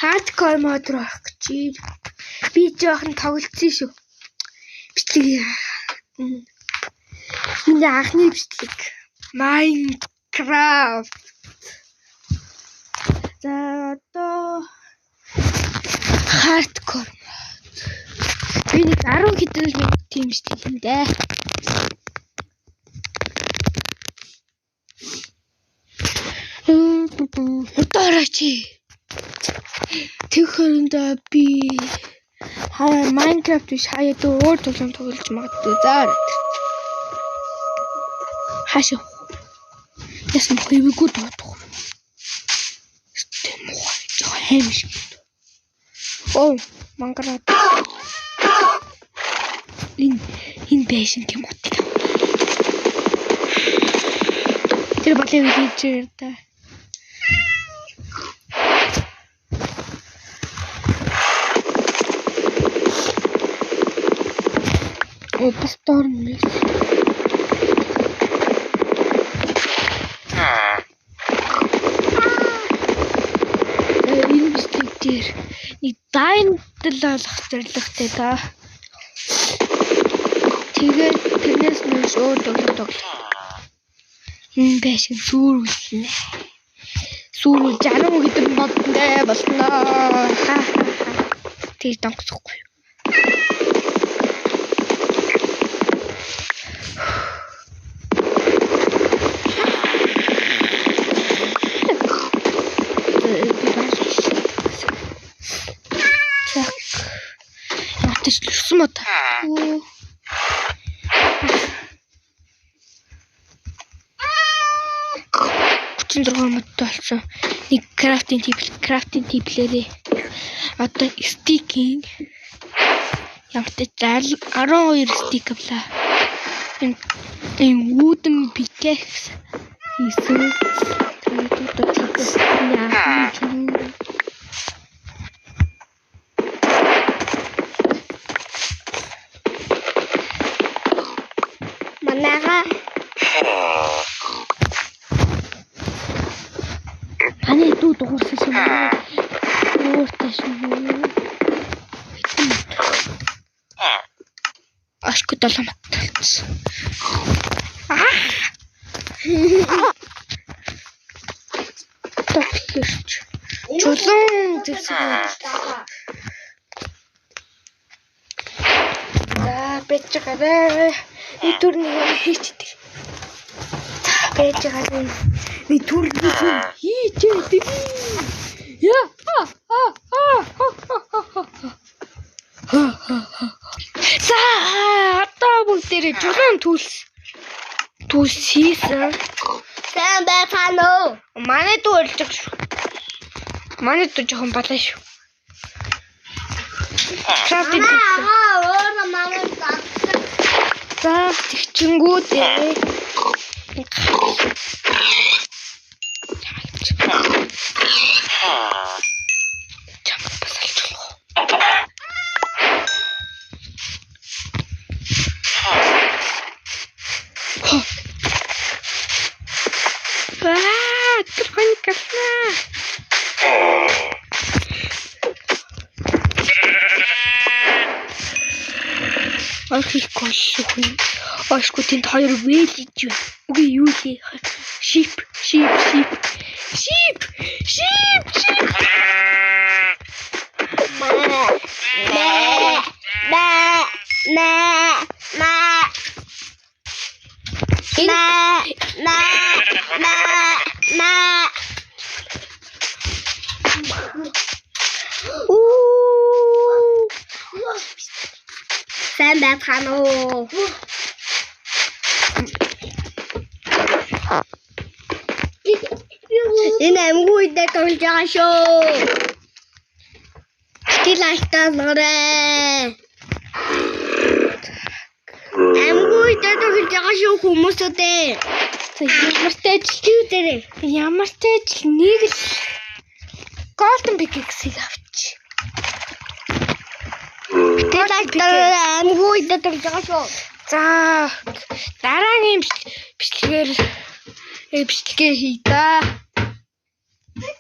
Hardcore mode руу орох гэж. Би жоохон тоглолцсон шүү. Бичлэг. Миний анхны бичлэг. Minecraft. За одоо hardcore mode. Би нэг 10 хэдэн л тийм бичлэг юм дээ. Худаараач. Тэр хөрөндөө би хаяа Minecraft биш хаяа дөө өөр тоглоом тоглож магадгүй. За ороод. Хаашаа. Яасан хэвгүй дуудах. Тэ муухай. Жохоо хайм шиг. Оо, мангараад. Энэ байшин тийм утга. Тэр балыг хийж та. О, бас доор нь. Энэ бичлэг дээр нэг дайндл олох зорилготой да. Тэгээд тэрнээс нөөш өөр тоглоом тоглох. Энэ байшин сүрүүлнэ. Сүрүүл 60 хэдэн боддоо болно. Ха ха ха. Тэгж донцохгүй. Төслөсөн бод. Өө. 36 модтой болсон. Нэг crafting table-ээрээ одоо stick-ийн ямар ч 12 stick авлаа. Энэ wooden pickaxe хийсэн. Тэгээд одоо чөлөөний анхны чөлөө. Манайха таны дүү дуурсан шиг байна. Ууртай шүү. Хэдэн мод. Ашгүй 7 мод талцсан. Аа. Тоглож. Чулуун зэвсэг. За байж байгаарай. Би түр нэг юм хийчихдээ. За байж байгаарай. Би түр нэг юм хийчихдээ. Я а а а. За одоо бүгдээрээ чулуун төлс хийсэн. Сайн байцгаана уу? Манай дүү ойлж байгаа шүү. Манай дүү жоохон балаа шүү. Crafting Аа өөрөө манай зарсан. За тэгчингүүдээ. Чамд бас алж болох уу? Аа, тэр хон гасна. Орхихгүй шүү хүн. Ошгүй тэнд хоёр вэйл иж байна. Үгүй юу лээ. Шип, шип, шип. Шип, шип, шип. Мэ мэ мэ мэ мэ мэ мэ мэ. Уу. Сайн байцгаана уу? Энэ амьгүй үедээ тоглож байгаа шүү. Бити лайктаа нөрэй. Амьгүй үедээ тоглож байгаа шүү хүмүүсүүдээ. За ямар ч ажил дээрээ. Ямар ч ажил нэг л Golden Pickaxe-ийг авч. Бити лайктаа амьгүй үедээ тоглож байгаа шүү. За дараагийн бичлэгээр бичлэгээ хий да.